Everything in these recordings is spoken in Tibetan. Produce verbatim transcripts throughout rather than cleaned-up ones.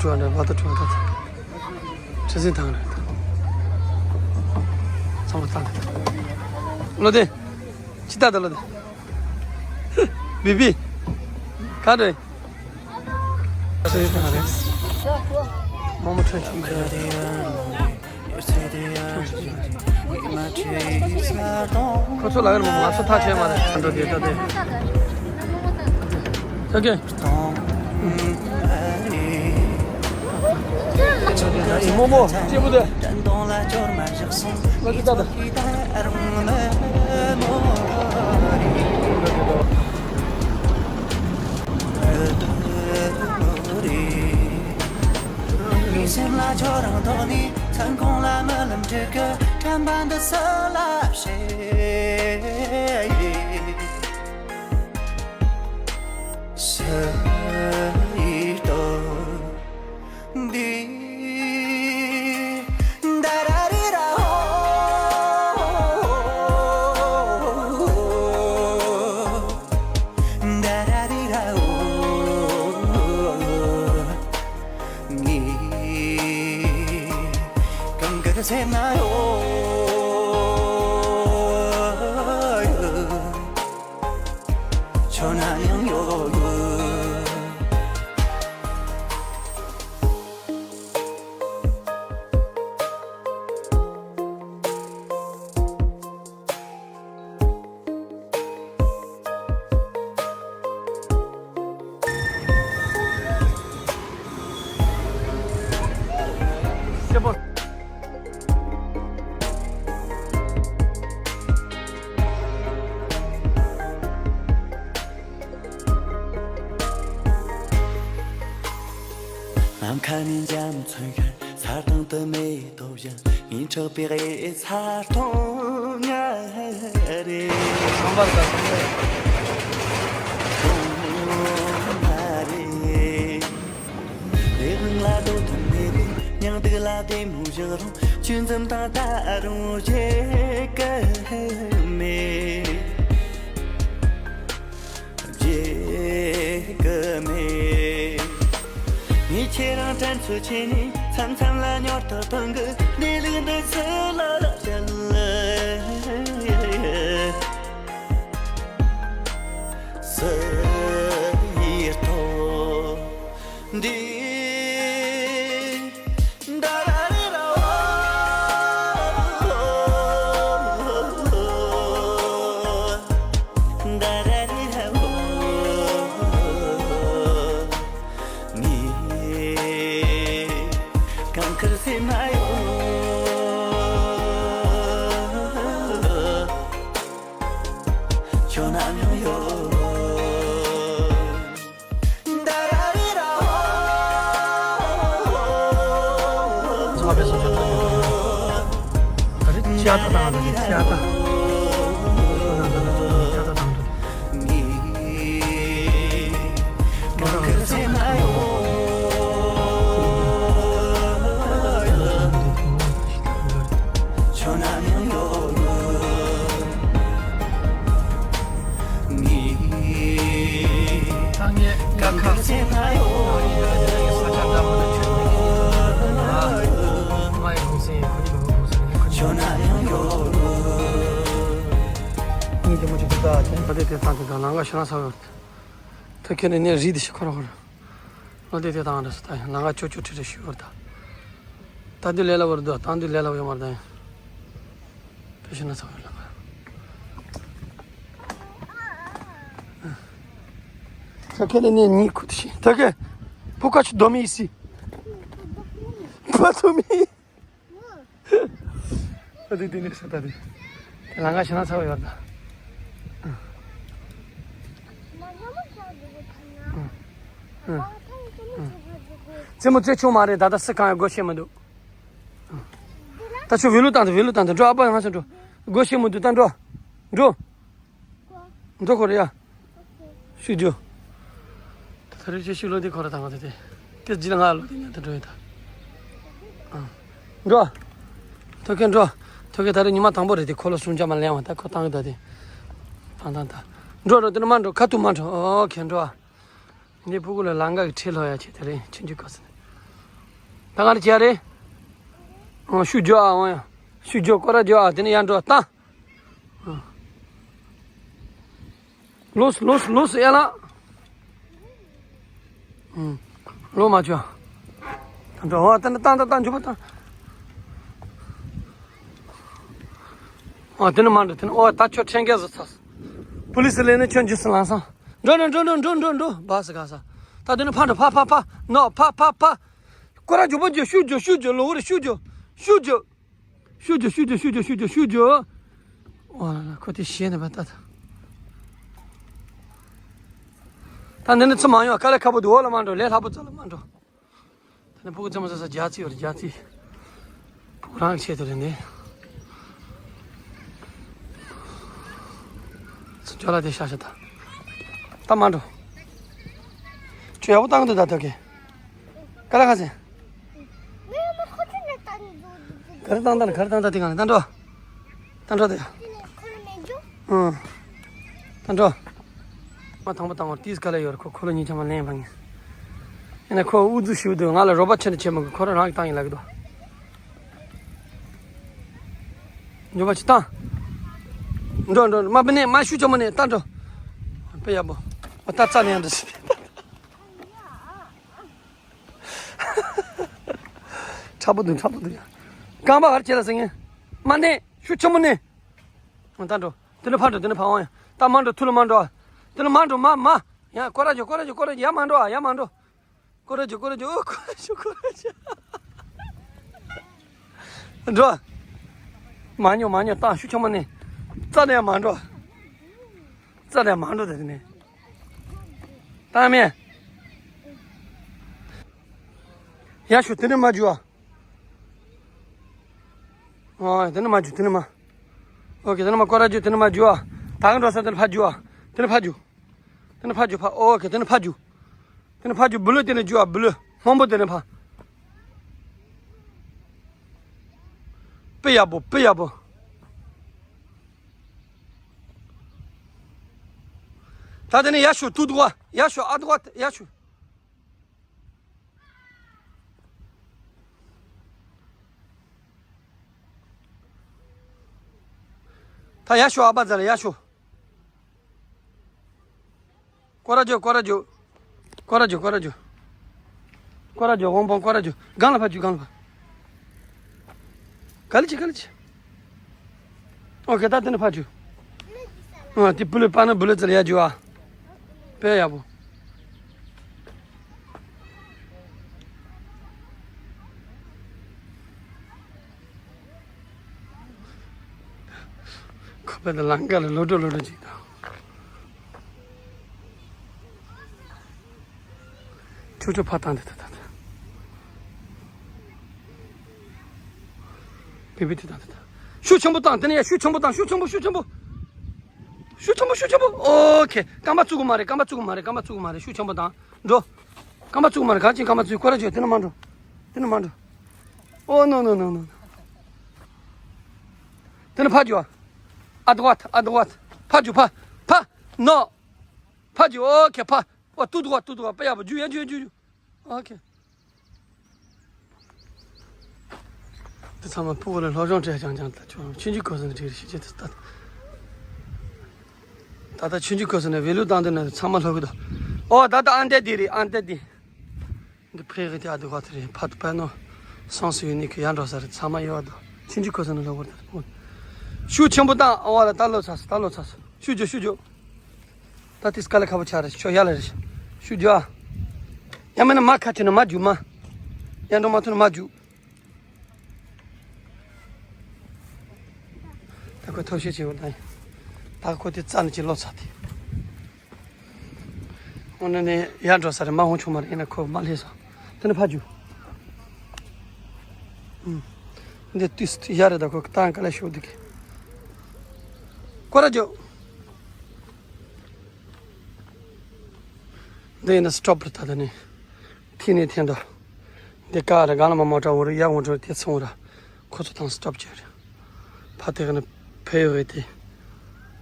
བྲོ་བ་འདྲ་བ་ད་བྲོ་བ་ད་ད། ཁྲི་སིན་ཐང་རེད། ཚང་མ་ཐང་རེད། བློ་བདེ། ཅི་ལྟ་ད་བློ་བདེ། བི་བི། ག་རེ། ཁྲི་སིན་ཐང་རེད། མོ་མོ་ཁྲི་སིན་ཐང་རེད། ཁོ་ཚོ་ལ་ཡོད་མ་ང་ཚོ་ཐག་ཆད་མ་རེད། འགྲོ་དེ་ལྟ་དེ། ཨོ་ཀེ། མོ་མོ་སྐྱིད་པོ་དེ། ལ་ཅི་ལྟ་དེ། མི་སེམས་ལ་ཁྱོད་རང་ཐོག་ནས་མཚན་གང་ལ་རྨི་ལམ་འགྲིག་གི་དྲན་པ་འདི་སུ་ལ་བཤད། སུ་ཡིས་རྟོགས་འདི། ད་ར་རི་ར་ཧོ། ད་ར་རི་ར་ཧོ། ངས་གང་གི་སེམས་ན་ཡོད། ཁྱོད་ན་ཡང་ཡོད་ཡོད། ནམ་མཁའ་ནས་འཇའ་མི་ཚོན་ཤར། ས་སྟེང་དུ་མེ་ཡི་ཐོབ་ཞིང་ངའི་ཕྲག་པའི་ས་སྟོང་ང་རེད། ཁང་པ་དང་ཁང་པ། ཁང་པ་རེད། དེ་རིང་ལ་འགྲོ་ཐུབ་མེད་པས། མྱང་འདུག་ལ་བདེ་མོ་བཞག་རུང་། ཆུ་འཛོམས་དང་ད་རུང་བརྗེད་གི་མེད། བརྗེད་གི་མེད། ངས་ཁྱེད་རང་དྲན་གསོ་བྱས་ནས། མཚམས་མཚམས་ལ་ཉོར་ཐག་ཐུང་གི་གནས་ལུགས་འདི་སུ་ལ་བཤད། སུ་ཡིས་རྟོགས་འདི། ད་ར་རི་ར་ཧོ། ད་ར་རི་ར་ཧོ། ངས་གང་གི་སེམས་ན་ཡོད། ཁྱོད་ན་ཡང་ཡོད། ཚང་མ་བེད་སོང་ཆོག་ཆོག་ཡོད། ད་རེས་ཅི་ཨ་ཏ་བཏང་། ད་རེས་ཅི་ཨ་ཏ། ཅི་ཨ་ཏ་བཏང་འདུག་ད་ངས་ཀ་ཁ་ས་ཆ་འདྲ་མི་འདྲ་ཆོས་མེད་ཀྱི་ང་ཡི་གུང་སེང་ཡིན། ཁོ་གཉིས་ཀྱི་གུང་སེང་ཡིན། ཁོ་གཉིས་ཀྱི་གཉིས་ཀྱི་མུ་ཅི་ཏུ་ད་ཅན་པ་དེ་དེ་ད་དེ་ད་ལང་ག་ཤ་ན་ས་ཡོད། ཐུ་ཁེ་ནི་ནས་རིགས་དེ་ཤི་ཁོ་ར་ཁོ་ར། ལོ་དེ་དེ་དང་འདྲ་སུ་ད་ཡང་ལང་ག་ཅོ་ཅོ་ཁྲི་ཁྲི་ཤི་བར་ད། ད་དུས་ལས་ལ་བར་དུ་ད་དུས་ལས་ལ་བར་མར་ད་ཡང་། དེ་ཤི་ན་ས་བར་ལ། ཐ་ཁེ་ལེ་ནས་ཉིད་ཁུ་ཐི་ཤི། ཐ་ཁེ། ཕུ་ཁ་ཆུ་དོ་མི་སི། ཕ་ཐུ་མི། ཨ་དེ་དེ་ནས་ས་ད་དེ། དེ་ལང་ག་ཤི་ན་ས་བར་ཡོད་ད། རྩེད་མོ་རྩེ་ཆུང་མ་རེད། ད་ལྟ་སི་གང་ཡང་སྒོ་ཕྱེ་མི་འདུག་ད་ཆུ་བི་ལུ་བཏང་དུ་བི་ལུ་བཏང་དུ་འགྲོ། ཨ་ཕ་ང་ཚོ་འགྲོ། སྒོ་ཕྱེ་མི་འདུག་ད་འགྲོ། འགྲོ། འགྲོ་ཁོ་རེ་ཡ། ཤུ་རྒྱུ། ད་ད་རེས་ཅི་ཤུ་ལོ་དེ་ཁོ་ར་ད་ང་ཚོ་དེ། དེ་ཇི་ལ་ང་ལོ་དེ་ཉ་ད་འགྲོ་ཡ་ད། ཨ། འགྲོ། ཐོ་ཁེ་འགྲོ། ཐོ་ཁེ་ད་རེས་ཉི་མ་དང་པོ་རེད་དེ། ཁོ་ལ་སུམ་ཅ་མ་ལེན་བ་ད་ཁོ་བཏང་གི་ད་དེ། ད་ད་ད། འགྲོ་རོ་དེ་ནས་མ་འགྲོ། ཁ་ཐུག་མ་འགྲོ། ཨོ་ཁེ་འགྲོ་ཨ། འདི་ཕྲུ་གུ་ལ་ལང་ག་གི་ཁྲིད་ལྷོད་ཡ་ཆེ་དེ་རིང་ཆུང་ཆུང་སྐབས་སུ་ནས། ད་ག་རེ་བྱས་རེད། ཨོ་ཤུགས་རྒྱོབ་ཨ། འོ་ཡ། ཤུགས་རྒྱོབ། སྐོར་ར་རྒྱོབ་ཨ། དེ་ནས་ཡར་འགྲོ་ད། ལོས་ལོས་ལོས་ཨེ་ལ། ལོ་མ་ཆོ། ད་འགྲོ་བ་ད་ནི་ཏང་ཏང་ཏང་འཇུ་བ་ཏང་། ཨ་དེ་ནི་མ་འགྲོ་དེ་ནི། ཨོ་ད་ཁྱོད་ཁྲེང་ཀེ་བཟོ་ཚར། པུ་ལི་སི་ལས་ནི་ཁྱོད་འཇུ་སི་ལང་སང་། འགྲོ་འགྲོ་འགྲོ་འགྲོ་འགྲོ་འགྲོ་འགྲོ། བ་སི་ག་ས། ད་དེ་ནི་ཕ་འགྲོ་ཕ་ཕ་ཕ། ནོ་ཕ་ཕ་ཕ། སྐོར་ར་རྒྱོབ་པོ་རྒྱོབ། ཤུགས་རྒྱོབ་ཤུགས་རྒྱོབ། ལོ་བོ་རེ་ཤུགས་རྒྱོབ། ཤུགས་རྒྱོབ། ཤུགས་རྒྱོབ་ཤུགས་རྒྱོབ་ཤུགས་རྒྱོབ་ཤུགས་རྒྱོབ་ཤུགས་རྒྱོབ། ཨོ་ལ་ལ་ཁོ་དེ་ཞེད་ནས་བ་ད་ད། ད་འདི་ནི་ཚུར་མ་ཡོང་། དཀའ་ལས་ཁག་པོ་འདུག་འོག་ལ་མ་འགྲོ། ལས་སླ་པོ་རྩ་ལ་མ་འགྲོ། ད་ནི་ཕྲུ་གུ་ཚང་མ་ཟ་ས་རྒྱ་ཚི་ཡོད་རེད། རྒྱ་ཚི། ཕྲུ་གུ་རང་གི་ཆེད་དུ་རེད་འདི། ཚུར་ཅོག་ལ་དེ་ཤ་ཤ་ད། ད་མ་འགྲོ། ཁྱོད་ཡག་པོ་བཏང་གི་འདུག་ད་ཐོག་གི། ཀ་ལ་ཁ་སེ། ག་རེ་བཏང་ད་ལ། ག་རེ་བཏང་ད་དེ་གང་ལ་ད་འགྲོ། ད་འགྲོ་དེ། ཨང་། ད་འགྲོ། མ་དང་པོ་བཏང་བ་ཏིས་ག་ལ་ཡོད་རེད། ཁོ་ཁོ་ལ་ཉིན་ཆ་མ་ལེན་པ་ངས། ཡིན་ན་ཁོ་ཨུ་ཚུགས་ཞིག་འདུག་ང་ལ་རོགས་པ་བྱེད་ན་བྱེད་མ་དགོས། ཁོ་རང་རང་གིས་བཏང་ཡིན་ལབ་ཀྱི་འདུག་འགྱོད་པ་ཅིག་བཏང་། འགྲོ་འགྲོ། མ་བུ་ནས་མ་ཤུགས་ཆེན་པོ་ནས་ད་འགྲོ། དཔེ་ཡག་པོ། ཨ་ད་རྩ་ནས་ཡང་འདྲི་ཞིག་ཁྲ་པོ་འདུག་ཁྲ་པོ་འདུག་རྐང་པ་ག་རེ་བྱེད་ལ་ཟེར་ངས། མ་ནས་ཤུགས་ཆེན་པོ་ནས། ད་འགྲོ། དེ་ནས་ཕར་འགྲོ། དེ་ནས་ཕར་འོང་ཡ། ད་མ་འགྲོ། ཐུར་ལ་མ་འགྲོ་ཨ། དེ་ནས་མ་འགྲོ། མ་མ། ཡ་སྐོར་ར་རྒྱོབ། སྐོར་ར་རྒྱོབ། སྐོར་ར་རྒྱོབ། ཡ་མ་འགྲོ་ཨ། ཡ་མ་འགྲོ། སྐོར་ར་རྒྱོབ། སྐོར་ར་རྒྱོབ། ཨོ་སྐོར་ར་རྒྱོབ། སྐོར་ར་རྒྱོབ། འགྲོ། མ་ཉོ། མ་ཉོ། ཏང་ཤུགས་ཆེན་པོ་ནས། རྩ་ནས་ཡང་མ་འགྲོ། རྩ་ནས་ཡང་མ་འགྲོ། དེ་ནས། ཏང་མེད། ཡར་ཤོག་དེ་ནས་མར་རྒྱུག་ཨ། ཨོ་དེ་ནས་མར་རྒྱུག་དེ་ནས་མར། ཨོ་ཁེ། དེ་ནས་མར་སྐོར་ར་རྒྱུག་དེ་ནས་མར་རྒྱུག་ཨ། ད་ག་འགྲོ་ས་དེ་ནས་ཕར་རྒྱུག་ཨ། དེ་ནས་ཕར་རྒྱུག་དེ་ནས་ཕར་རྒྱུག་ཕར། ཨོ་ཁེ། དེ་ནས་ཕར་རྒྱུག་དེ་ནས་ཕར་རྒྱུག་བུ་ལོན་དེ་ནས་རྒྱུག་ཨ། བུ་ལོན་སྔོན་པོ་དེ་ནས་ཕར། དཔེ་ཡག་པོ། དཔེ་ཡག་པོ། ད་དེ་ནས་ཡར་ཤོག་ཏུ་ཏུ་བ། ཡར་ཤོག་ཨ་ཏུ་བ། ཡར་ཤོག་ད་ཡར་ཤོག་ཨ་པ་ཛ་ལ་ཡར་ཤོག་སྐོར་ར་རྒྱོབ། སྐོར་ར་རྒྱོབ། སྐོར་ར་རྒྱོབ། སྐོར་ར་རྒྱོབ། སྐོར་ར་རྒྱོབ། དབང་པོ་སྐོར་ར་རྒྱོབ། སྒང་ལ་ཕར་རྒྱུག་སྒང་ལ་ཕར། ག་ལེ་བྱེད། ག་ལེ་བྱེད། ཨོ་ཁེ། ད་དེ་ནས་ཕར་རྒྱུག་ཨ་དེ་བུ་ལོན་སྤར་ན་བུ་ལོན་རྩ་ལ་ཡར་རྒྱུག་ཨ། དཔེ་ཡག་པོ། ཁོ་པ་དེ་ལང་ཀ་ལ་ལོ་འགྲོ་ལོ་འགྲོ་ཅིག་དང་། ཆུ་ཆུ་ཕར་བཏང་དེ་ད་ད་ད། བི་བི་དེ་བཏང་དེ་ད། ཤུགས་ཆེན་པོ་བཏང་། དེ་ནས་ཡ་ཤུགས་ཆེན་པོ་བཏང་། ཤུགས་ཆེན་པོ། ཤུགས་ཆེན་པོ། ཤུགས་ཆེན་པོ། ཤུགས་ཆེན་པོ། ཨོ་ཁེ། རྐང་པ་བཙུགས་གི་མ་རེད། རྐང་པ་བཙུགས་གི་མ་རེད། རྐང་པ་བཙུགས་གི་མ་རེད། ཤུགས་ཆེན་པོ་བཏང་། འགྲོ། རྐང་པ་བཙུགས་མ་རེད། གང་ཅི་རྐང་པ་བཙུགས། སྐོར་ར་བྱོས། དེ་ནས་མར་འགྲོ། དེ་ནས་མར་འགྲོ། ཨོ་ནོ་ནོ་ནོ་ནོ། དེ་ནས་ཕར་རྒྱུག་ཨ། ཨ་དུ་ཝ་ཐ། ཨ་དུ་ཝ་ཐ། ཕར་རྒྱུག་ཕར། ཕར། ནོ། ཕར་རྒྱུག་ཨོ་ཁེ་ཕར། ཨོ་ཏུ་ཏུ་ཝ་ཏུ་ཏུ་ཝ། དཔེ་ཡག་པོ། རྒྱུག་ཡ་རྒྱུག་རྒྱུག་རྒྱུག་ཨོ་ཁེ། འདི་ཚང་མ་ཕྲུ་གུ་ལ་སློབ་སྦྱོང་སྤྲད་རྐྱང་རྐྱང་ད་ཆོག་ཆུང་ཆུང་གོ་ས་ནས་འགྲིག་རེད་ཤེས་ཀྱི་འདུག་ད་ད་ད་ཆུང་ཆུང་གོ་ས་ནས་བེ་ལུ་བཏང་དུས་ན་ཚང་མ་སློབ་གི་འདུག་ཨོ་ད་ད་ཨན་ཏེ་འདི་རེད། ཨན་ཏེ་འདི། འདི་ཕ་གི་དེ་ཨ་དུ་ག་དེ་རེད། ཕ་དུ་པ་ནོ་སོང་སུ་ཡོད་ནི་གི་ཡར་འགྲོ་ས་རེད། ཚང་མ་ཡོད་འདུག་ཆུང་ཆུང་གོ་ས་ནས་སློབ་གི་འདུག་ཤུགས་ཆེན་པོ་བཏང་། ཨོ་བ་ལ་ད་ལོ་ཚ་སོང་། ད་ལོ་ཚ་སོང་། ཤུགས་རྒྱོབ། ཤུགས་རྒྱོབ། ད་དེ་སྐ་ལ་ཁ་པོ་ཆགས་རེད། ཤོག་ཡར་ལ་རེད། ཤུགས་རྒྱོབ་ཨ། ཡང་མིན་ན་མར་ཁ་ཕྱེ་ན་མར་རྒྱུག་མར། ཡར་འགྲོ་མ་ཐུབ་ན་མར་རྒྱུག་ད་ཁོས་ཐབས་ཤེས་བྱེད་འོ་ད་ཡིན། ད་ཁོ་དེ་རྩ་ནས་ཅིག་ལོ་ཚ་དེ། འོ་ན་ནས་ཡར་འགྲོ་ས་རེད། མར་འོང་ཆོག་མ་རེད། ཡིན་ན་ཁོ་མར་སླེབས་སོང་། དེ་ནས་ཕར་རྒྱུག་ཨུམ། འདི་དུས་ཡར་རེད། ད་ཁོ་ཏང་ག་ལ་ཤོག་འདུག་གི་སྐོར་ར་རྒྱོབ། འདི་ཡིན་ན་སི་ཊོབ་རེད། ད་ད་ནི་ཐིག་ནས་འཐེན་འདུག་འདི་ཀ་ར་གང་ལ་མ་མོ་ཊ་འོ་རེད། ཡར་འོང་འགྲོ་དེ་ཚོང་ར་ཁོ་ཚོ་དང་སི་ཊོབ་བྱས་རེད། ཕ་དེ་ག་ནི་ཕེ་ཡོ་གི་དེ་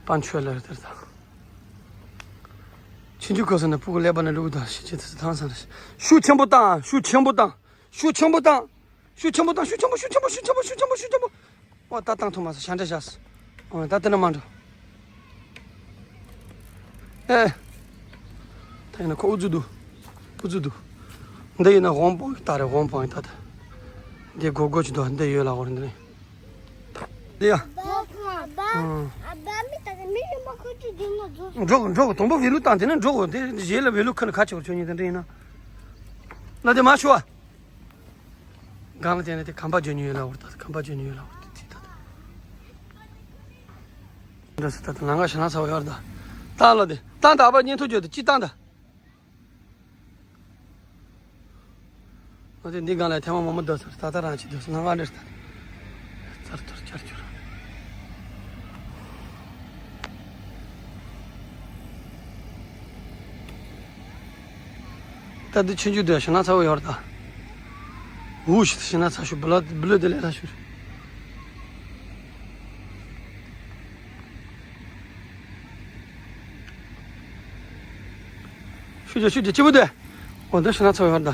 པན་ཆོས་ལ་རེད་དེར་དང་། ཆུང་ཆུང་གོ་ས་ནས་ཕྲུ་གུ་ཀླད་པ་ནས་བླུག་དང་ཤི་ཆེ་དེ་ཚོ་དང་ས་རེད། ཤུགས་ཆེན་པོ་བཏང་། ཤུགས་ཆེན་པོ་བཏང་། ཤུགས་ཆེན་པོ་བཏང་ ཤུགས་ཆེན་པོ་བཏང་། ཤུགས་ཆེན་པོ། ཤུགས་ཆེན་པོ། ཤུགས་ཆེན་པོ། ཤུགས་ཆེན་པོ། ཤུགས་ཆེན་པོ། ཨོ་ད་བཏང་ཐུབ་མ་སོང་། ཞབས་འདྲེན་བཞག་སོང་། ཨོ་ད་དེ་ན་མ་འགྲོ། ཨེ། ད་ཡིན་ན་ཁོ་ཨུ་ཚུགས་འདུག་ཨུ་ཚུགས་འདུག་འདི་ཡིན་ན་དབང་པོ་ད་རེད། དབང་པོ་ཡིན་ད་ད། འདི་སྒོར་སྒོར་གྱི་འདུག་འདི་ཡོད་ལ་འོར་འདི་རེད། འདི་ཡ། འགྲོ་གི་འགྲོ་གི་དང་པོ་བེ་ལུ་བཏང་། དེ་ནས་འགྲོ་གི། དེ་རྗེས་ལ་བེ་ལུ་ཁ་ནས་ཁ་ཆེ་བར་ཆོད་ཉིན་དེ་འདྲ་ཡིན་ན། ལ་དེ་མ་ཤོ་ཨ། སྒང་ལ་དེ་ནས་དེ་ཁམས་པ་བརྗོད་ཉིན་ཡོད་ལ་འོར་ད། ཁམས་པ་བརྗོད་ཉིན་ཡོད་ལ་འོར་ད། ཅི་ད་ད། འདྲ་སི་ད་ད་ལང་ཀ་ཞེ་ན་ཚ་བ་ཡོད་ར་ད། ད་ལ་དེ་བཏང་ད། ཨ་ཕ་བརྙན་ཐུང་བརྗོད་དེ་ཅི་བཏང་ད། ང་ཚོས་འདི་སྒང་ལ་ཐེངས་མ་མང་པོ་སྡོད་ཚར། ད་ལྟ་རང་ཅིག་སྡོད་སོང་། ང་ང་འདྲ་ལྟ། ཚར་ཚུར་བསྐྱར་བསྐྱར། ད་འདི་ཆུང་ཆུང་འདི་ཞེ་ན་ཚ་བོ་ཡོད་རེད་ད། འུ་ཞེ་ན་ཚ་ཤུ་བུ་ལ་བུ་ལོ་དེ་ལས་ཚ་ཤུ། ཤུ་རྒྱ་ཤུ་རྒྱ་ཅི་བུ་དེ། འོ་འདི་ཞེ་ན་ཚ་བོ་ཡོད་རེད་ད།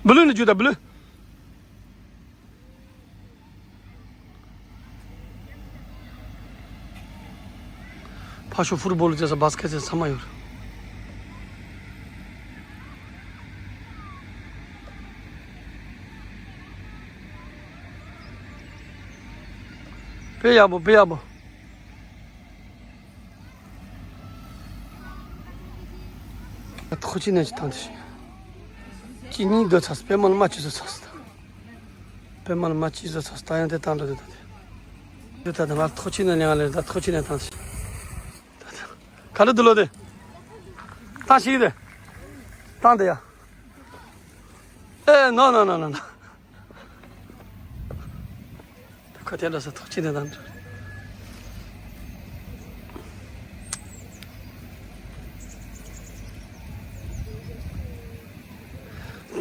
བུ་ལོ་ནི་རྒྱུ་ད་བུ་ལོ། ཕ་ཤོ་ཕུར་བོལ་བྱས་ས་བཱས་ཀེ་ཊི་བྱས་ས་ཚང་མ་ཡོད། དཔེ་ཡག་པོ། དཔེ་ཡག་པོ། ཐོག་ཅི་ནས་ཅི་བཏང་དེ་ཞིག་ཅི་གཉིས་སྡོད་ཚར་སོང་། པད་མ་ལ་མ་ཅི་བཟོ་ཚར་སོང་། པད་མ་ལ་མ་ཅི་བཟོ་ཚར་སོང་། ད་ཡང་དེ་བཏང་འགྲོ་དེ་ད་དེ། དེ་ད་དེ་ང་ཐོག་ཅི་ནས་ལེན་ལེན་ད་ཐོག་ཅི་ནས་བཏང་དེ་ཞིག་ད་དེ། ག་འདྲ་འདུག་ལོ་དེ། བཏང་ཞིག་དེ། བཏང་དེ་ཡ། ཨེ་ནོ་ནོ་ནོ་ནོ་ནོ། ཁོ་དེ་འདྲ་ས་ཐོག་ཅི་ནས་དང་འདྲ།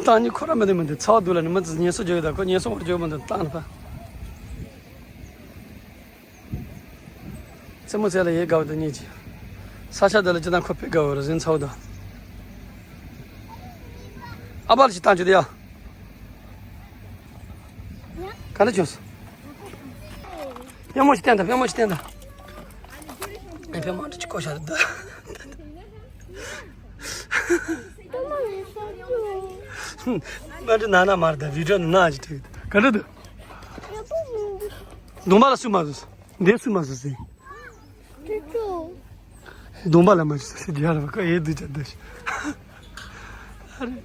བཏང་ནི་ཁོ་ར་མི་འདུག་མི་འདུག་ཚ་བ་འདུག་ལ་ནི་མི་ཚེ་ངལ་གསོ་རྒྱག་གི་ད། ཁོ་ངལ་གསོ་བར་རྒྱག་མི་འདུག་བཏང་ལ་ཕ། རྩེད་མོ་རྩེ་ལ་ཡེ་དགའ་བ་དང་གཉིས་ཀྱི། ས་ཆ་དེ་ལ་ཅི་དང་ཁོ་ཕེབས་དགའ་བ་རེད་ཟིན་ཚ་བོ་དང་། ཨ་ཕ་ལ་ཅི་བཏང་རྒྱུ་དེ་ཡ། ག་འདྲ་བྱུང་སོང་། པུས་མོ་ཞིག་བསྟན་དང་། པུས་མོ་ཞིག་བསྟན་དང་། ཨེ་པུས་མོ་འདྲ་ཅིག་བཀོག་བཞག་རེད་འདུག་མ་འདྲ་ན་ན་མར་དང་བི་ཌིའོ་ན་ན་ཅིག་བྲིས་འདུག་ག་འདྲ་འདུག་གདོང་པ་ལ་སུས་མ་བཟོས་སོང་། འདི་སུས་མ་བཟོས་སོང་། གདོང་པ་ལ་མ་བཟོས་སོང་། རྒྱ་ར་བ་ཀ་ཡེ་འདུག་ཅག་འདུག་ཤི།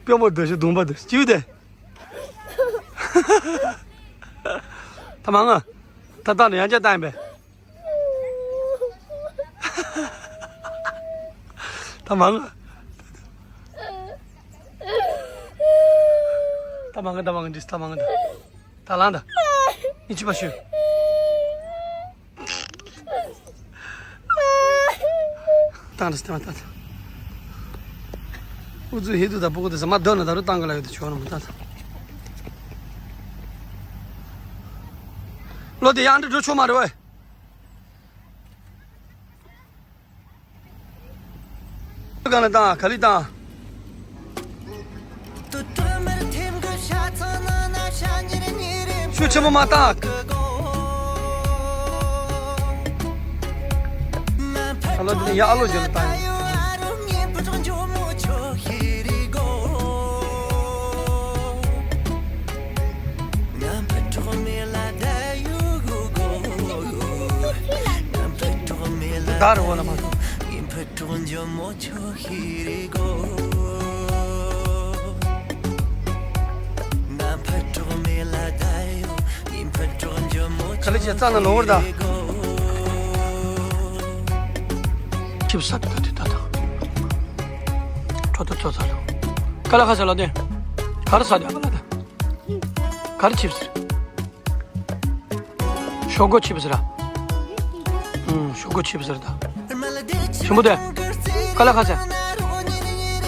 པུས་མོ་འདུག་ཤི། གདོང་པ་འདུག་ཤི། ཅི་ཡོད་དེ། ད་མང་ང་། ད་ད་ནི་ཡང་བསྐྱར་བཏང་ཡིན་པས། ད་མང་ང་། ད་མང་ང་། ད་མང་ང་། འདི་ད་མང་ང་། ད་ད་ལང་ད། ཨི་ཅི་པ་ཤུ། བཏང་རེ་བཏང་བཏང་། ཨུ་ཚུགས་ཧེ་དུ་ད་པོ་གོ་དེ་ཟ་མ་དོ་ན་ད་རུ་བཏང་གི་ལ་ཡོད་དུ་ཆོག་ནམ་ད་ད། ལོ་དེ་ཡང་འདྲི་འགྲོ་ཆོག་མ་རེད་བས། གང་ལ་བཏང་། ག་ལི་བཏང་། ཤུགས་ཆེན་པོ་མ་བཏང་། ཨ་ལོ་འདི་ཡ་ཨ་ལོ་ཇོ་ལ་བཏང་། འདི་དར་འོ་ལ་མ་སོང་། ག་ལེ་བྱས་རྩ་ན་ནོར་བར་ད། ཆིབས་ས་དེ་ད་དེ་ད་ད། ཁྲོ་ད་ཚོ་ཚ་ལོ། ཀ་ལ་ཁ་ས་ལ་དེ། ག་རེ་ས་དེ་ཨ་ལ་ད། ག་རེ་ཆིབས་ཟེར། ཤོག་གུ་ཆིབས་ཟེར། ཨུམ། ཤོག་གུ་ཆིབས་ཟེར་ད། ཞིམ་པོ་དེ། ཀ་ལ་ཁ་ཟེར།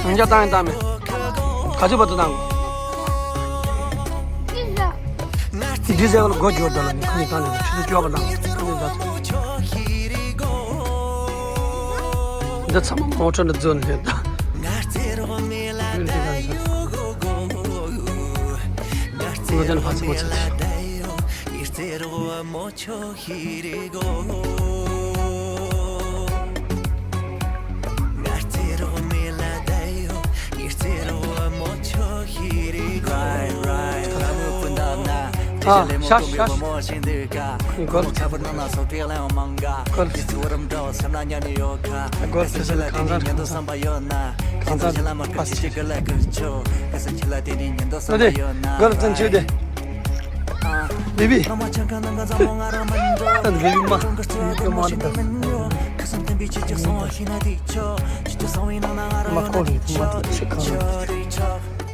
ང་ཅག་བཏང་ཡིན་བཏང་མེད། ག་ཚོད་བར་དུ་བཏང་དགོས། འདི་ཟེར་བ་ལ་སྒོ་འབྱོར་ད་ལ་ནི་ཁ་ནས་བཏང་ནས་ཆུ་ཚོད་བཅོ་ལྔ་བཏང་། ཁ་ནས་བཏང་། འདི་ཚང་མ་མོ་ཊ་འདྲ་འཛུལ་ནས་ད། ཡུན་དེ་ག་འདྲ། བློ་ལྡན་ཕ་ཚོ་ཚོ་ཚོ། ཨ་ཤ་ཤ་ཤ། ཨི་གོ་ལ། གོ་ལ། གོ་ལ་ཚེ་ཚེ་ལ་གང་ཟག་གང་ཟག་པ་སི་ཅིག་ཨ་དེ་གོ་ལ་ཙམ་བྱེད་དེ། བེ་བི། ད་བེ་བི་མ། བེ་བི་མ་འདི་ད། མ་ཁོ་རེད། མ་འདི་ཆེ་གང་རེད།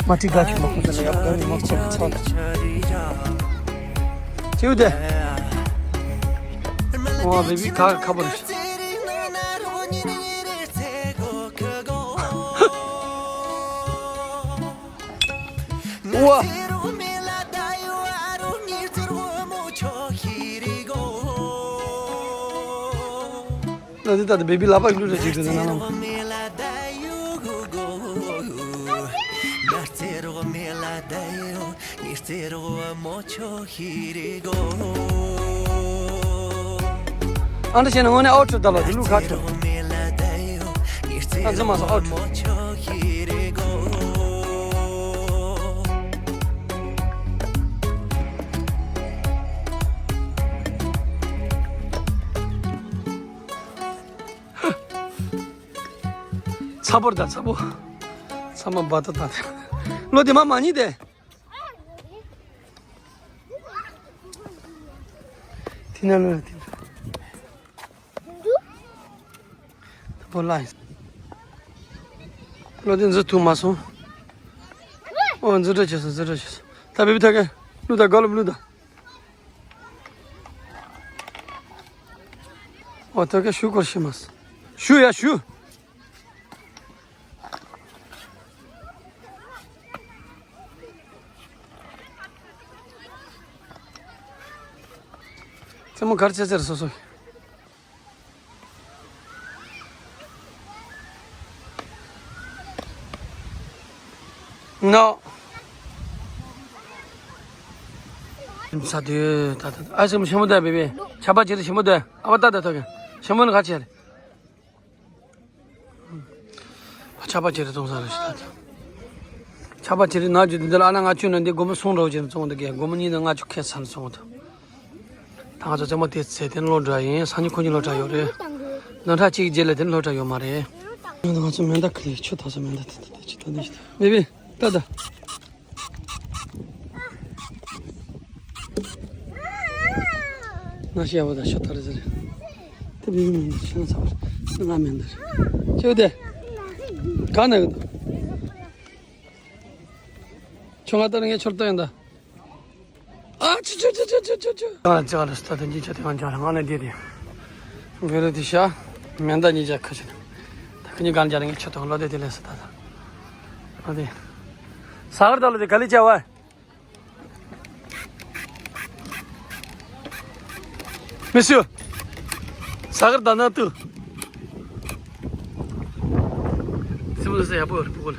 མ་ཏི་ག་ཆུ་མ་ཁོ་ད་ལ་ཡག་ག་མ་ཁོ་ཚོ་ལ། ཅིའུ་དེ། ཨོ་བེ་བི་ཁ་ཁ་པོ་རེད། ཝ། ལ་དེ་ད་ལྟ་བེ་བི་ལག་པ་བླུགས་རེ་བྱེད་དུས་ན་ནམ། ཨ་འདྲ་བྱས་ན་དངོས་གནས་ཨའུ་ཊི་ད་ལ་དེ་ལུག་ཁ་ཁྲོ། ཨ་ཙི་མ་སོང་ཨའུ་ཊི། ཚ་པོ་རེད་ད་ཚ་པོ། ཚ་མ་བ་ད་ད། ལོ་དེ་མ་མ་ཉིད་དེ། དེ་ན་ལོ་ལ་དེ་ན། ད་པོ་ལ་ཡིན། ལོ་དེ་འཛུལ་ཐུབ་མ་སོང་། ཨོ་འཛུལ་འགྲོ་བྱས་སོང་འཛུལ་འགྲོ་བྱས་སོང་། ད་བེ་བི་ཐོག་ག་ལུ་ད་གོ་ལ་བླུགས་ད། ཨོ་ཐོག་ག་ཞུ་སྐོར་ཤི་མ་སོང་། ཞུ་ཡ་ཞུ། རྩེད་མོ་གར་ཆེ་ཆེར་སོ་སོ། ནོ། ས་དུས་ད་ད་ཨ་ཞིམ་ཞིམ་པོ་ད་བེ་བེ། ཆ་པ་ཅི་རེད་ཞིམ་པོ་ད། ཨ་བ་ད་ད་ཐོག་ག་ཞིམ་པོ་ནི་ག་ཆེ་རེད། ཆར་པ་ཅིག་རེ་བཙོང་ས་རེད་ཤི་ད། ཆར་པ་ཅིག་རེ་ནག་ཅུ་འདི་འདི་ལ་ཨ་ན་ལྔ་བཅུ་ན་འདི་སྒོར་མོ་གསུམ་རེ་བ་ཅིག་རེ་བཙོང་འདུག་གས། སྒོར་མོ་གཉིས་ན་ལྔ་བཅུ་ཁེ་ཚར་བཙོང་འདུག་ད་ང་ཚོ་རྩེད་མོ་དེ་རྩེ་དེ་ནི་ལོ་འདྲ་ཡིན། སང་ཉིན་ཁོ་གཉིས་སློབ་གྲྭ་ཡོད་རེད། བདུན་ཕྲག་གཅིག་རྗེས་ལ་དེ་ནི་སློབ་གྲྭ་ཡོད་མ་རེད། ང་ཚོ་མེ་མདའ་ཁུར་ཡིས་ཆུ་འཐོག་ས། མེ་མདའ་དེ་དེ་དེ་ཆུ་འཐོག་ནི་ཞིག་ད་མེ་བི་ད་ད། ང་ཤི་ཡ་བ་ད་ཤོ་ཐར་ཟེར། དེ་བི་བི་མེ་མདའ་ཤི་ན་ཚ་བར་ང་མེ་མདའ་རེད། ཅེའུ་དེ་གང་ན་གི་འདུག་ཁྱོད་ང་ལྟར་ངས་ཁྱོད་ལྟ་ཡོང་ད། ཨ་ཅི་ཅི་ཅི། ང་ཅག་ལ་སྟ་དང་ཅི་ཅི་དེ་ང་ཅག་ལ་ང་ལ་འདི་དེ། བོད་རེ་དེ་ཤ། མེ་མདའ་གཉིས་ཅག་ཁ་ཅི། ད་ཁ་ཉི་གང་ཅག་ལ་ངས་ཁྱོད་དང་ལོ་དེ་དེ་ལས་སི་ད་ད། ཨ་དེ། ས་གར་ད་ལོ་དེ་ག་ལི་ཅག་བ། མི་སུ། ས་གར་ད་ན་ཏུ། སི་མོ་ལ་སི་ཡ་པོ་རེ་པོ་གོ་ལ།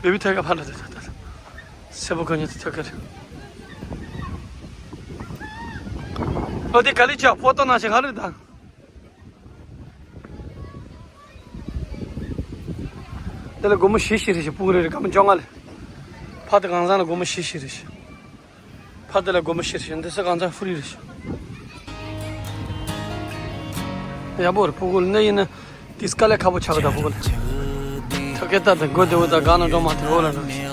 བེ་བི་ཐད་ཀ་ཕར་ལ་ཐད་ཐད་ཐད། སེ་པོ་ག་ཉི་ཐད་ཀ་རེ། ཨོ་དེ་ག་ལི་ཅག་ཕོ་ཏོ་ན་ཞིག་ག་ལི་ད། དེ་ལ་སྒོར་མོ་བཞི་བཞི་རེ་ཞིག་སྤུ་གུ་རེ་རེ་སྐར་མ་བཅོ་ལྔ་ལས། ཕ་དེ་གང་ཟག་ལ་སྒོར་མོ་བཞི་བཞི་རེ་ཞིག་ཕ་དེ་ལ་སྒོར་མོ་བཞི་རེ་ཞིག་འདི་ཚོ་གང་ཟག་ཧྥུ་རི་རེ་ཞིག་ཡག་པོ་རེད། སྤུ་གུ་ལ་ནི་ཡིན་ན་དེ་དཀའ་ལས་ཁག་པོ་ཆགས་གི་ད་སྤུ་གུ་ལ། ཐ་ཀེ་ད་དེ་སྒོ་དེ་འུ་ད་གང་ན་འགྲོ་མ་ཐུབ་འོ་ལ་འགྲོ་ཞིག་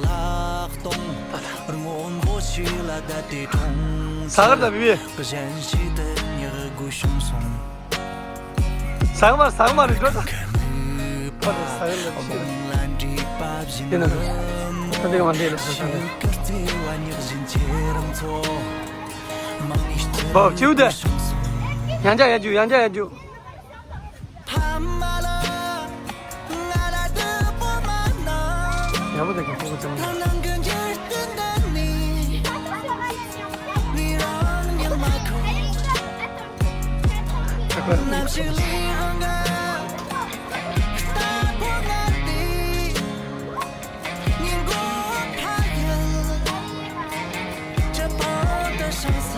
ད་ད། ས་གར་ད་བི་བི། ཟག་མ་ཟག་མ་རེད་འགྲོ་ད། ཁོ་དེ་ཟག་ལ་ཤི་རེད། དེ་ན་ད་དེ་ག་མ་འདྲེས་ལ་ཟག་ད། བོ་བྱིའུ་དེ། ཡང་བྱ་ཡ་རྒྱུ་ཡང་བྱ་ཡ་རྒྱུ། ཡག་པོ་དེ་ག་ཕོག་གི་ཙམ།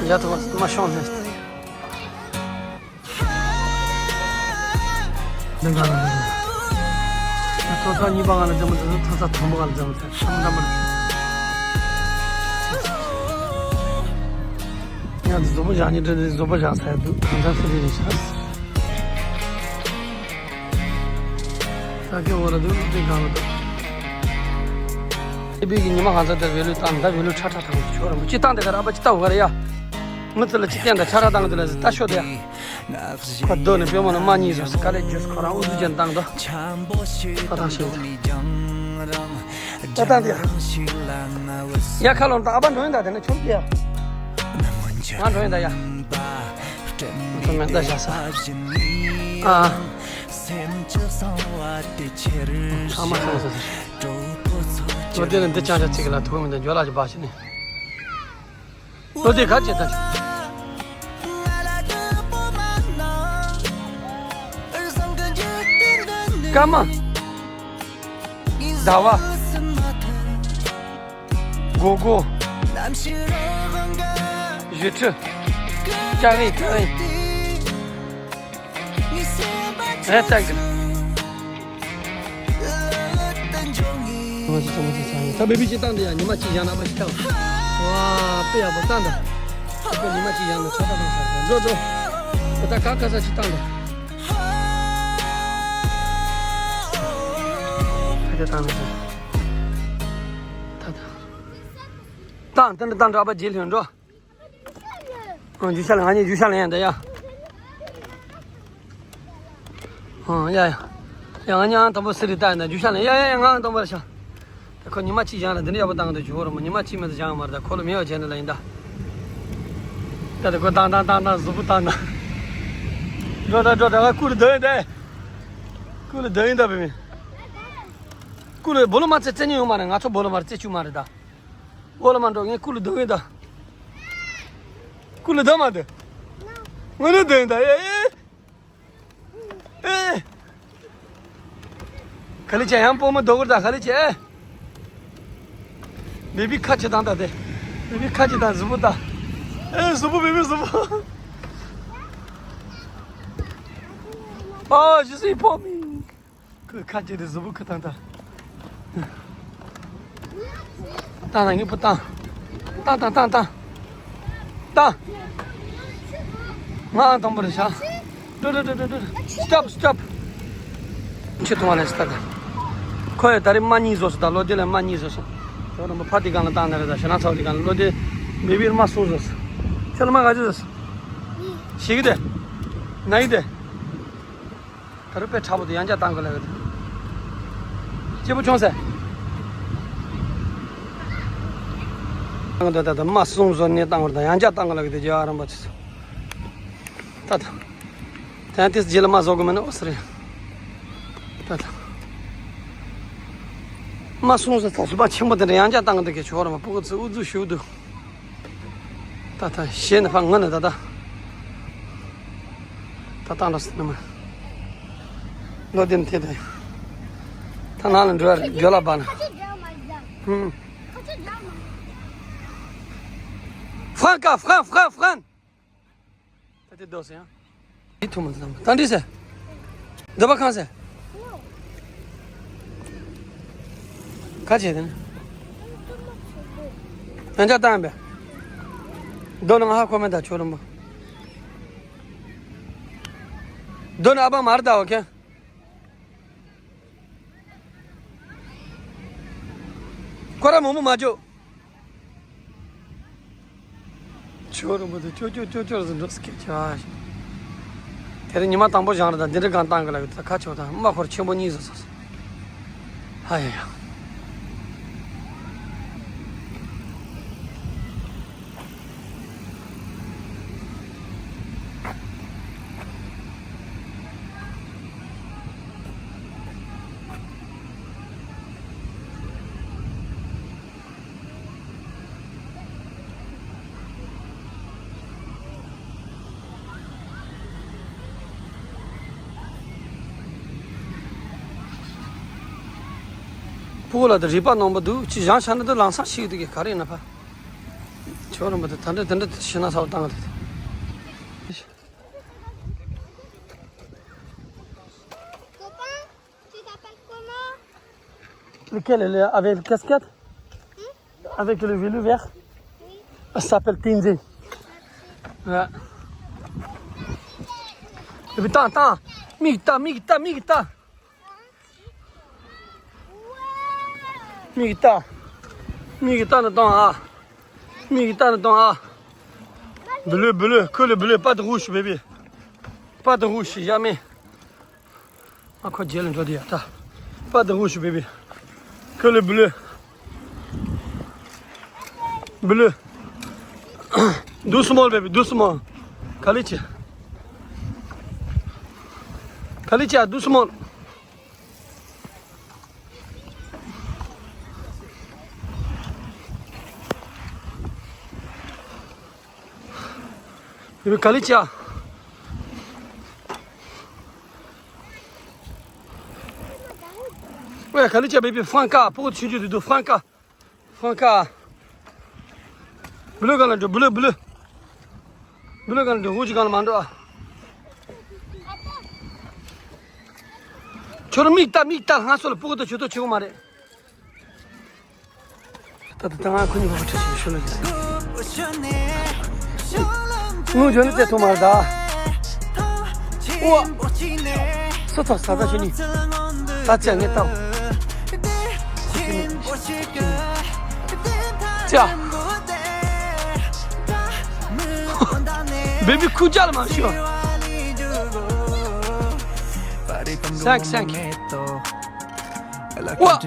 ཡ་ཐོག་མ་ཤོང་ནས། འདི་ག་ལ་འདི་ག་ཐོག་ས་གཉིས་པ་ག་ལ་འཛེམ་མི་འདུག་ཐོག་ས་དང་པོ་ག་ལ་འཛེམ་མི་འདུག་ཐོག་ས་མི་འདུག་ཡ་འདི་བཟོ་པོ་བཞག་ནི་འདྲ་འདི་བཟོ་པོ་བཞག་ས་ཡ་འདུག་གང་ས་སི་རི་རི་ཤ། ད་སྐྱོ་བོ་ལ་འདུག་དེ་གང་ལ་འདུག་ཨི་བི་གི་ཉི་མ་གང་ཚ་དེར་བེ་ལུ་བཏང་ད་བེ་ལུ་ཁྲ་ཁྲ་ཐང་ཆོ་ར་མོ་ཅི་བཏང་དེ་ག་ར་ཨ་པ་ཅི་ལྟ་བུ་ག་ར་ཡ། མི་ཚེ་ལ་ཅི་བསྟན་ད་ཁྲ་ཁྲ་བཏང་དེ་ལ་ཟི་ལྟ་ཤོ་དེ་ཡ། ཁོ་སྡོད་ནས་པད་མ་ལ་མ་གཉིས་བཟོ་སི་ག་ལེ་ཇུས་ཁོ་རང་ཨུ་ཚུགས་ཅན་བཏང་དོ། ད་ཐང་ཤེས། ད་བཏང་དེ་ཡ། ཡ་ཁ་ལོང་ད་ཨ་པ་འགྲོ་ཡིན་ད་དེ་ནས་ཆོ་དེ་ཡ། ང་འགྲོ་ཡིན་ད་ཡ། ང་ཚོ་མེ་མདའ་བཞག་ས། ཨ། ཚང་མ་ཚང་ས་ཟེར། ལོ་དེ་ནི་འདི་ཅང་ཅང་ཚིག་གི་ལ་ཐུག་མི་འདུག་འཇོ་ལགས་ཀྱི་བ་ཞིག་ནི། ལོ་དེ་ག་ཅེ་ད། སྐར་མ། ཟླ་བ། སྒོར་སྒོར། བཞི་ཁྲི། ལྕགས་རི་ལྕགས་རི། རེད་ལྟ་གི། ང་ཚོ་ཚང་མ་ཚོ་ཚང་ཡིན། ད་བེ་བི་ཅི་བཏང་འདི་ཡ་ཉི་མ་གཅིག་བཞག་ན་པ་ཞིག་ཐལ། ཝ་དཔེ་ཡག་པོ་བཏང་འདི། ཁོ་ཉི་མ་གཅིག་བཞག་ན་ཚོད་ལྟ་བཏང་ས་རེད། འགྲོ་འགྲོ། ད་ད་ག་ག་ས་ཅིག་བཏང་འདི། ཁ་དེ་བཏང་ནས་སོང་། ད་ད། བཏང་དེ་འདྲ་བཏང་འདྲ་པ་རྗེས་ལྷོད་འགྲོ། ཨ་རྒྱུ་ཤ་ལ་ང་གཉིས་རྒྱུ་ཤ་ལ་ཡང་འདི་ཡ། ཨ་ཡ་ཡ། ཡ་ང་གཉིས་ཨང་དང་པོ་སི་རི་ལྟ་ཡིན་ད་རྒྱུ་ཤ་ལ་ཡ་ཡ་ཡ་ང་ཨང་དང་པོ་རེད་ཤག་ད་ཁོ་ཉི་མ་གཅིག་བཞག་ན་འདི་འདྲ་ཡག་པོ་བཏང་གི་འདུག་ཇོ་བོ་ར་མོ་ཉི་མ་གཅིག་མ་གཏོགས་བཞག་མ་རེད། ད་ཁོ་ལ་མེད་པ་བྱས་ནས་ལ་ཡིན་ད། ད་ད་ཁོ་བཏང་བཏང་བཏང་བཏང་གཟུགས་པོ་བཏང་ད། འགྲོ་ད་འགྲོ་ད་ང་ཀུ་ལ་སྡོད་ཡིན་ད། ཀུ་ལ་སྡོད་ཡིན་ད་བུད་མེད། ཀུ་ལ་སྦོ་ལོ་མ་ཚད་རྩེ་ཉེ་ཡོང་མ་རེད། ང་ཚོ་སྦོ་ལོ་མ་རྩེ་བཅུག་མ་རེད་ད། སྦོ་ལོ་མ་འགྲོ་ངས་ཀུ་ལ་སྡོད་ཡིན་ད། ཀུ་ལ་སྡོད་མ་སྡོད། ངོ་ནས་སྡོད་ཡིན་ད་ཨེ་ཨེ། ཨེ། ག་ལེ་བྱས་ཡང་སྤོ་མ་རྡོ་གུར་དང་ག་ལེ་བྱས། ཨེ། མེ་བི་ཁ་ཆེ་དང་ད་དེ། མེ་བི་ཁ་ཆེ་དང་གཟུགས་པོ་ད། ཨེ་གཟུགས་པོ་མེ་བི་གཟུགས་པོ། ཨོ་ཇི་སི་སྤོ་མི། ཁོས་ཁ་ཆེ་དེ་གཟུགས་པོ་ཁ་དང་ད། བཏང་ན་ངའི་བུ་བཏང་། བཏང་བཏང་བཏང་བཏང་། བཏང་། ང་ཨང་དང་པོ་རེད་ཤག་འགྲོ་འགྲོ་འགྲོ་འགྲོ་འགྲོ། Stop, stop. ཆུ་འཐུང་བ་ལས་སི་ད་ད། ཁོ་ཡི་ད་རེས་མ་གཉིས་བཟོ་སོང་ད། ལོ་དེ་ལ་མ་གཉིས་བཟོ་སོང་། ཁྱོད་རང་མ་ཕ་དེ་གང་ལ་བཏང་ན་རེད་ད། ཞེ་ན་ཚ་བ་དེ་གང་ལ་ལོ་དེ་མེ་བིར་མ་གསུམ་བཟོ་སོང་། ཁྱོད་ལ་མ་ག་ཚོད་བཟོ་སོང་། ཤི་གི་དེ། ན་གི་དེ། ད་རུ་དཔེ་ཁྲ་པོ་དེ་ཡང་བསྐྱར་བཏང་དགོས་ལབ་ཡོད་དེ། སྐྱིད་པོ་བྱུང་ཟེར། བཏང་དགོས་ད་ད་ད་མ་གསུམ་བཟོ་ནས་བཏང་དགོས་ད་ཡང་བསྐྱར་བཏང་དགོས་ལབ་ཡོད་དེ་རྒྱལ་བ་རིན་པོ་ཆེ་ཚོ། ད་ད། ད་དེ་རྗེས་ལ་མ་བཟོ་དགོས་མིན་ན་ཨོ་སི་རེད། ད་ད། མ་གསུམ་བཟོ་ད་སུ་པ་ཆེན་པོ་དེ་འདྲ་ཡང་བསྐྱར་བཏང་དགོས་དེ་གལ་ཆེ་བ་རེད་མ་སྤུ་གུ་ཚོ་ཨུ་ཚུགས་ཞུ་འདུག་ད་ད་གཞས་ནི་ཕ་ངོ་ནི་ད་ད། ད་ད་འགྲོ་སྲིད་ནི་མ། ལོ་དེ་ནི་དེ་ད་ཡང་། ད་ནང་ལ་འགྲོ་ཡ་རེད་འགྲོ་ལ་བ་ན། ཧུམ། ཧྥན་ཀ་ཧྥན་ཧྥན་ཧྥན། ད་དེ་རྡོ་སེ་ཡང་། འདི་ཐུག་མ་ཐུབ་ད་འདྲི་ཟེར། འདི་པ་ཁང་ཟེར། ག་བྱེད་དེ་ནི། ཡང་བསྐྱར་བཏང་པས། རྡོ་ནི་ང་ཧ་གོ་མེད་ད་ཆོ་རིན་པོ། རྡོ་ནི་ཨ་པ་མར་ད་འོ་ཁེ། ཁོ་ར་མོ་མོ་མ་འཇོག་ཆོ་རུ་མོ་དུ་ཅོ་ཅོ་ཅོ་ཅོ་ཟིན་འགྲོ་སི་ཀེ་ཅ། དེ་རིང་ཉི་མ་དང་པོ་བཞག་རེད་ད་འདི་འདྲ་གང་བཏང་གི་ལ་གི་ད་ཁ་ཆོ་ད་མ་ཁོར་ཆེན་པོ་གཉིས་ཟིན་སོང་། ཧ་ཡ་ཡ། ཕུ་བོ་ལ་དེ་རིག་པ་རྣོན་པོ་འདུག་ཅི་བཞག་བྱ་ན་དུ་ལང་སང་ཤིག་འདུག་གི་ག་རེ་ཡིན་ན་ཕ། ཁྱོད་རང་མ་དེ་ད་འདྲ་དེ་འདྲ་ཤི་ན་ཚ་བ་བཏང་གི་རེད། Copain, tu t'appelles comment? Lequel, le, avec le casquette? Avec le vélo vert? Oui. Ça s'appelle Tinzi. Ouais. Et puis, attends, attends. Migta, migta, migta. Migta. Migta, attends, ah. Migta, attends, ah. Bleu, bleu, que le bleu, pas de rouge, bébé. Pas de rouge, jamais. ཨ་ཁོ་རྗེས་ལ་འགྲོ་དེ་ཡ་ད། Pas de rouge, bébé. Que le bleu. Bleu. Doucement, bébé, doucement. Kalichi. Kalichi, doucement. Bébé, Kalicha. Ouais, Kalicha, bébé, Franca, pour tu dis de Franca. Franca. Bleu, quand bleu, bleu. Bleu, quand rouge, quand mando. Choro mikta, mikta, hasol, pour tu chuto chumare. ད་ད་ད་ང་ཁོ་གཉིས་པ་ཁྲིད་ཆེ་ཤོ་ལ་ཡིན། ངུ་འཇོན་ནི་ཙེ་ཐུ་མར་ད། ཨོ། སུ་ཐོ་ས་ད་ཤི་ནི། ད་ཙེ་ངེ་ཏའོ། ཙེ། བེ་བི་ཁུ་ཅག་ལ་མ་ཤོ། སེང་སེང་། ཨོ།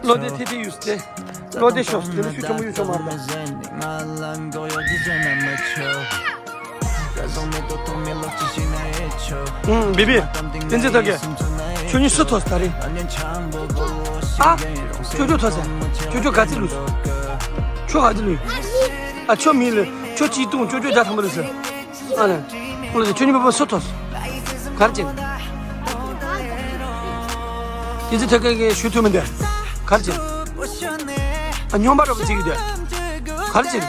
ལོ་དེ་ཐེ་ཐེ་ཡུས་ཏེ། ལོ་དེ་ཤོག་དེ་ནི་ཤུ་ཆུང་མོ་ཡུ་ཆུང་མ་རེད། ཨུམ། བེ་བི། བསྟན་འཛིན་ཐོག་གི། ཁྱོད་གཉིས་སུ་ཐོག་ད་རེད། ཨ། ཅོ་ཅོ་ཐོག་ཟེར། ཅོ་ཅོ་ག་ཚི་ལུས། ཁྱོད་ག་ཚི་ལུས། ཨ་ཁྱོད་མི་ལུས། ཁྱོད་གཅིག་བཏུང་ཅོ་ཅོ་རྒྱ་ཐམ་པ་ལུས་ཟེར། ཨ་ལེ། ཁོ་ལ་ཁྱོད་གཉིས་པོ་སུ་ཐོག་གར་ཅན། དེ་ཚོ་ཐད་ཀའི་ཞུ་ཐུབ་མི་འདུག་གར་ཅན། ཨ་སྨྱོན་པ་རོབ་ཅིག་འདུག་གར་ཅན།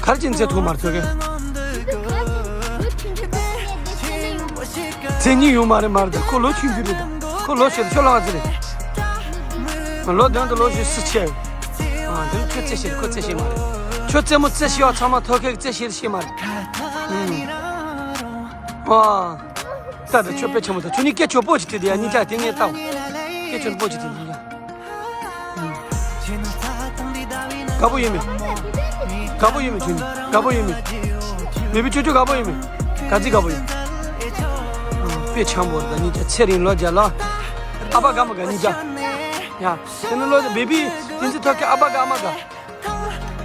གར་ཅན་ཚེ་ཐུག་མར་ཚོད་ཀའི། ཚེ་གཉིས་ཡོང་མ་རེད་མར་འདུག་ཁོ་ལོ་ཆུང་ཆུང་རེད་ད། ཁོ་ལོ་ཤོར་ཤོར་ལ་བ་ཚེ་རེད། ལོ་བདུན་དུ་ལོ་བཞི་སུ་ཆེ། ཨ་དེ་ཁྱོད་རྩེ་ཤེས་ཁོ་རྩེ་ཤེས་མ་རེད། ཁྱོད་རྩེ་མོ་རྩེ་ཤེས་བ་ཚང་མ་ཐོ་ཁེག་རྩེ་ཤེས་ཤེས་མ་རེད། ཨ། ད་ད་ཁྱོད་དཔེ་ཆེན་མོ་ད་ཁྱོད་གཉིས་སྐད་ཆོ་པོ་ཅིག་དྲིས་དེ་ཡ་གཉིས་ཀ་དེ་ངས་ལྟའོ། སྐད་ཆོ་པོ་ཅིག་དྲིས་གཉིས་ཀ་དགའ་པོ་ཡིན་མེད། དགའ་པོ་ཡིན་མེད་ཁྱོད་གཉིས་དགའ་པོ་ཡིན་མེད། མེ་བི་ཅོ་ཅོ་དགའ་པོ་ཡིན་མེད། ག་ཚི་དགའ་པོ་ཡིན། དཔེ་ཆེན་པོ་རེད་ད་གཉིས་ཀ་ཚེ་རིང་ལོ་བརྒྱ་ལ། ཨ་ཕ་དགའ་མ་དགའ་གཉིས་ཀ་ཡ། དེ་ནི་ལོ་བེ་བི་དེ་ཚི་ཐོག་གི་ཨ་ཕ་དགའ་མ་དགའ།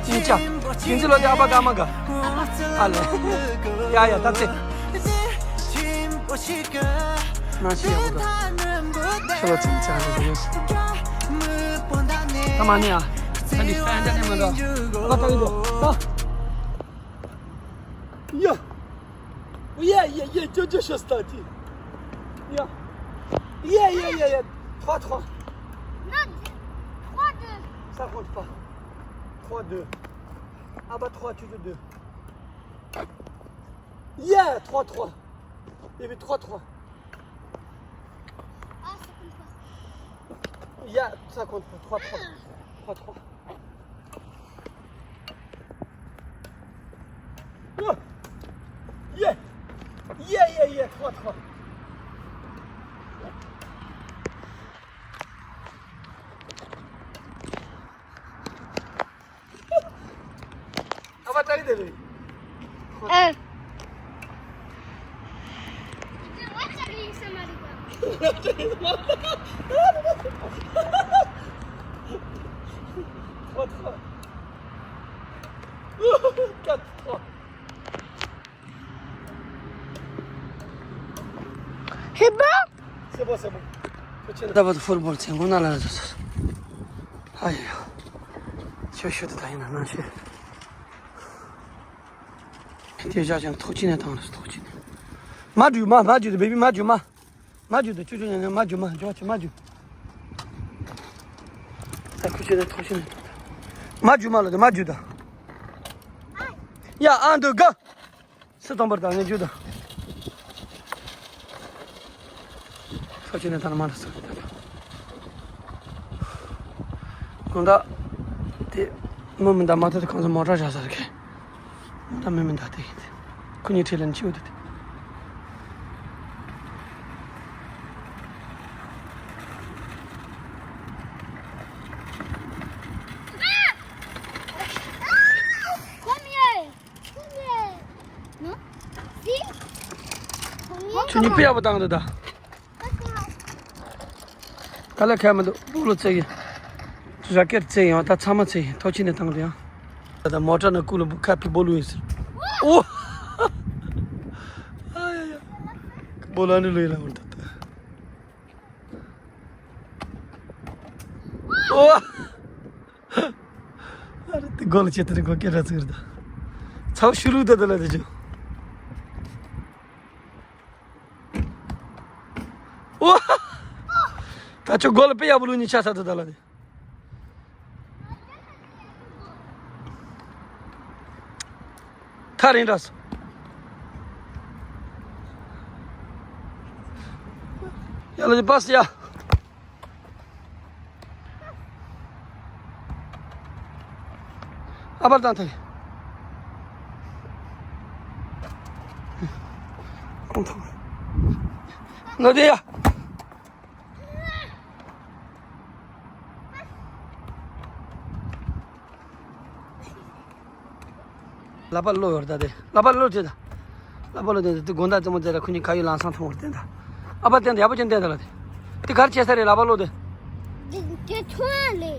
གཉིས་ཀ་དེ་ཚི་ལོ་དེ་ཨ་ཕ་དགའ་མ་དགའ། ཨ་ལེ། ཡ་ཡ་ད་ཚེ། ན་ཤི་ཡ་བོ་ད། ཤ་ལོ་ཚིམ་ཚ་ལ་དེ་ཡོད། ད་མ་ནི་ཨ། ད་འདི་ཕན་ད་ནི་མ་འདྲ། ཨ་ད་ཡིན་དོ། ད། ཡ། ཡ་ཡ་ཡ་ཅོ་ཅོ་ཤོ་སྟ་ཅི། ཡ། ཡ་ཡ་ཡ་ཡ། trois trois. Non, trois deux. Ça compte pas. trois deux. Ah bah trois, tu veux deux. Yeah, trois trois. Il y avait trois trois. Ah, ça compte pas. Yeah, ça compte pas. trois trois. trois trois. Oh. Yeah. Yeah, yeah, yeah, trois trois. Ah, bah, t'as aidé, lui. Euh. Trois trois. Quatre trois. C'est bon? C'est bon, c'est bon. D'abord, football, c'est bon, là, là, là. Aïe. Je suis de taille, non, je suis. དེ་བཞག་ཀྱང་ཐོག་ཅི་ནས་བཏང་རེད་ཐོག་ཅི་ནས། མ་རྒྱུ་མ་མ་རྒྱུ་དེ་བེ་བི་མ་རྒྱུ་མ། མ་རྒྱུ་དེ་ཅུ་ཅུ་ཉན་ཉན་མ་རྒྱུ་མ་རྒྱུ་ཅི་མ་རྒྱུ། ད་ཁུ་ཅི་ནས་ཐོག་ཅི་ནས་ཐོག་མ་རྒྱུག་མ་ལོ་དེ་མ་རྒྱུག་ད། ཡ་ཨ་འདུག་ག་སུ་གཏོང་པར་དང་ངས་རྒྱུག་ད། ཚོ་ཆེ་ནས་ད་ན་མ་ར་ས་གི་ད། དགོང་དག་དེ་མི་མི་འདའ་མ་ཐུབ་དེ་གང་ཚོ་མོ་ཊ་བཞག་ས་རེད་གི། མི་འདའ་མི་མི་འདའ་དེ་གི་དེ་ཁོ་གཉིས་ཁྲིད་ལ་ནི་ཆེ་བོ་དེ་དེ། Come here. Come here. No? See? Come here. ཁྱོད་གཉིས་དཔེ་ཡག་པོ་བཏང་འདུག་ད། ད་ལ་ཁ་མི་འདུག་སྤུ་ལོ་བཙལ་གི། ར་ཀེད་བཙལ་ཡང་ད་ཚང་མ་བཙལ་ཡིན་ཐོག་ཆེན་ནས་བཏང་འདུག་ཡང་། ད་ལྟ་མོ་ཊ་ནང་ཀུ་ལུ་བུ་ཁ་ཕི་སྦོ་ལུ་ཡིན་ཟེར། ཨོ། ཨ་ཡ་ཡ། སྦོ་ལ་ནི་ལུ་ཡིན་ལ་འོར་ད་ད། ཨོ། ཨ་རེ་དེ་སྒོ་ལ་ཆེ་ཐ་རི་སྒོ་སྐད་ར་ཚིག་རེད་ད། ཚ་བོ་ཤུ་ལུག་ད་ད་ལ་དེ་ཅོ། ཨོ། ད་ཅོ་སྒོ་ལ་དཔེ་ཡག་པོ་ལུག་གཉིས་ཆ་ས་ད་ད་ལ་དེ། ཐག་རིང་དྲགས་སོང་། ཡ་ལ་ཅི་པ་སི་ཡ། ཨ་པར་དང་ཐག་ཁོང་ཐོག་ལོ་དེ་ཡ། ལག་པ་ལོ་ཡོར་ད་དེ། ལག་པ་ལོ་དེ་ད། ལག་པ་ལོ་དེ་དེ་དགོང་དག་རྩེད་མོ་རྩེ་ར་ཁོ་གཉིས་ཁ་ཡོད་ལང་སང་ཐོང་བར་བསྟན་ད། ཨ་ཕ་བསྟན་ད་ཡག་པོ་ཅན་བསྟན་ད་ལ་དེ། དེ་གར་བྱས་ས་རེད་ལག་པ་ལོ་དེ། དེ་དེ་ཐོང་ལེ།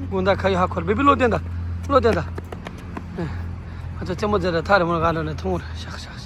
དགོང་དག་ཁ་ཡོད་ཧ་ཁོར་བི་བི་ལོ་བསྟན་ད། ལོ་བསྟན་ད། ཨ་ཚོ་རྩེད་མོ་རྩེ་ར་ཐག་རེ་མོ་ག་ལོ་ནས་ཐོང་བར་ཤག་ཤག